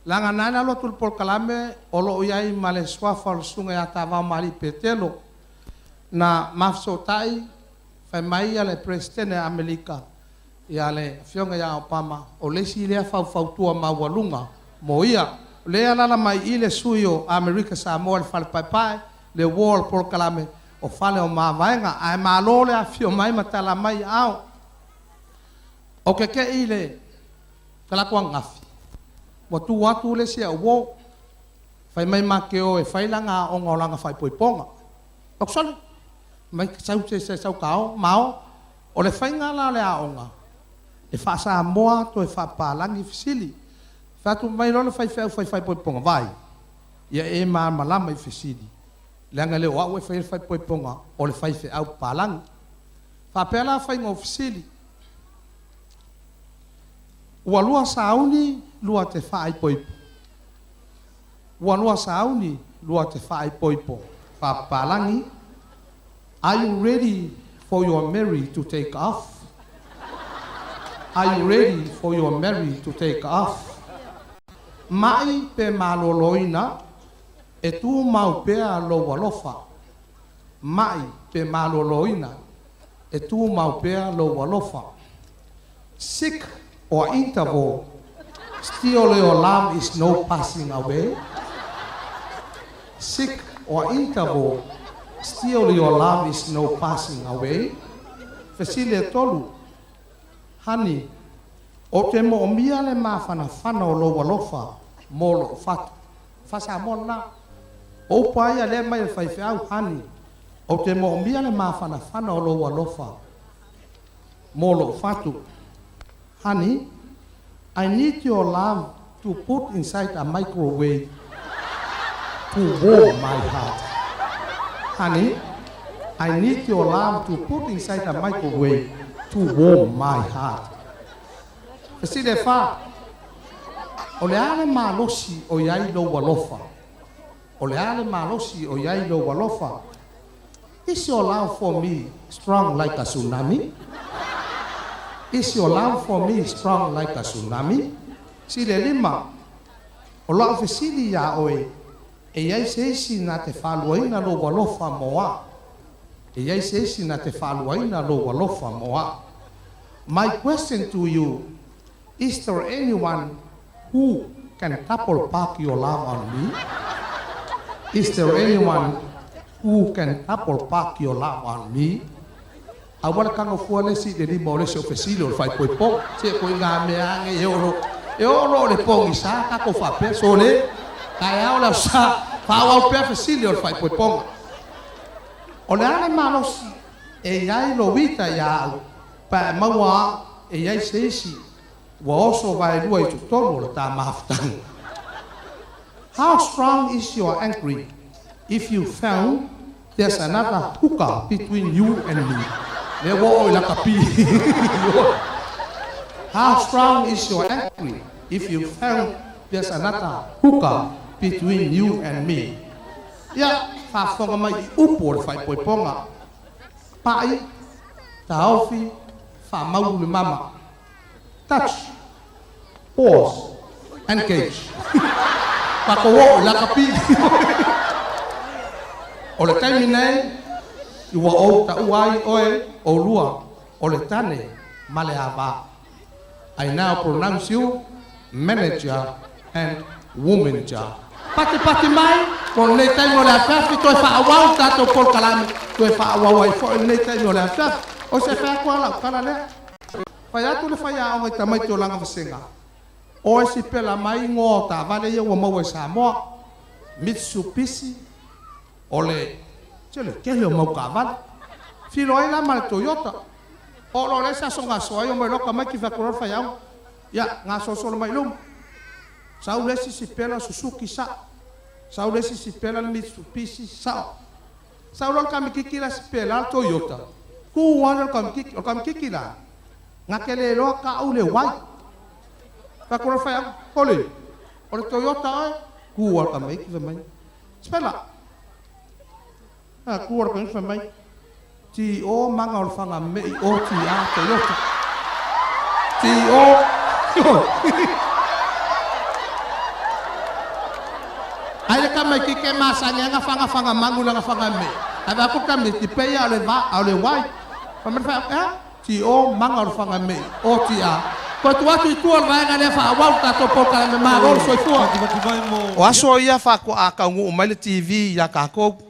Leaga na ala alu atu le polokalame o loo iai ma le suafa o le Susuga ia Tavaomalii Petelo na ma fesootai fai mai ia le Peresetene a Amerika ia le Afioga ia Obama o le isi lea faufautua maualuga mo ia. O lea e alaala mai i i le sui o Amerika Samoa i le Fale Paepae, le uo o le polokalame o Fale o Mavaega. Ae malo le afifio mai ma tala mai aao. Ou te te i le talaatu ananafi, ua tu atu le isi au uo, fai mai ma te o e fai lana aoga o lana faaipoipoga. Ou fai atu, sole, mai sau se sau ta o, ma o. O le faiga la o le aoga, e faa-Samoa toe faapapalagi fesili. Fai atu mai loa le faifeau fai faaipoipoga, vaai, ia e malamalama i fesili, leaga e le o au e faia le faaipoipoga, o le faifeau papalagi. Faapea la faiga o fesili. Ua lua sauni, lua te faaipoipo. Ua lua sauni, lua te faaipoipo. Faapapalagi, Are you ready for your Mary to take off? Are you ready for your Mary to take off? Mai pe maloloina, e tumau pea lou alofa. Mai pe maloloina, e tumau pea lou alofa. Sick or interval, still your love is no passing away. Sick or interval, still your love is no passing away. Fesili e tolu, Honey, ou te moomia le mafanafana o lou alofa mo lou fatu. Faa-Samoa lena. O upu lava ia lea e aumai e le faifeau, Honey, ou te moomia le mafanafana o lou alofa mo lou fatu. Honey, I need your love to put inside a microwave to warm my heart. Honey, I need your love to put inside a microwave to warm my heart. Fesili e fa, O le a le malosi o i ai lou alofa? O le a le malosi o i ai lou alofa? Is your love for me strong like a tsunami? Is your love for me strong like a tsunami? Fesili e lima, O lau fesili iā oe, e i ai se isi na te faaluaina lou alofa mo au? E i ai se isi na te faaluaina lou alofa mo au? My question to you, is there anyone who can double park your love on me? Is there anyone who can double park your love on me? Aua le tago fua le isi i le lima o le isi o fesili o le faaipoipoga. Se ko i ngā mea age e oo e oo loa o le pogisa tatou faapea, sole, taeao le aso Sa, faaauau pea fesili o le faaipoipoga. O le a le malosi e i ai lou ita iā au pe a e maua au e i ai se isi ua oso vaelua i totonu o le ta mafutaga? How strong is your angry if you found there's another hooker between you and me? Lea ua oo i lakapi. How strong is your angry if you found there's another hooker between you and me? Ia, faafofoga mai i upu o le faaipoipoga. Paʻi, taofi, faamaulu le mama. Touch, pause, engage. Tatou oo i lakapi. O le taimi nei, ua ou taua ai oe oulua o le tane ma le ava. I now pronounce you manager and womanger. Patipati mai, mo lenei taimi o le afiafi, toe faaauau le tatou polokalame, toe faaauau ai foi lenei taimi o le afiafi. O se fea atu lava lau tala lea. Fai atu le faiaoga i tamaiti o lana vasega, Oe sipela mai igoa o taavale ia ua maua i Samoa, Mitsubishi, o le tele tele o mau taavale. Filo ai la ma le Toyota. Oo loa i le isi aso gasoa ai, omai loa tamaiti fai atu loa le faiaoga, Ia, gasolosolo mai i luma. Sau le isi sipela Susuki sao. Sau le isi sipela le Mitsubishi sao. Sau loa le kamititi la sipela le Toyota. Tu ane le kamititi. O le kamititi la, na te le iloa tau le wai. Fai atu loa le faiaoga, Hole, o le Toyota oe? Tu a le tamaiti fai mai, Sipela. A tu a le tamaiti fai mai, Ti o maga o le faga mei o ti a Toyota. Ti o. Ai le tamaititi e masani ai ona fagafaga manu i lana fagamea, ae vaai atu le tamaititi, pei lava o le va, o le Y. Fai mai le faaiuga, E a? T O maga o le fagamea, O T A. Toe tuu atu i tua o le vaega lea faaauau le tatou polokalame. Malo le soifua. O aso ia faatoa taunuu mai le TV ia tatou.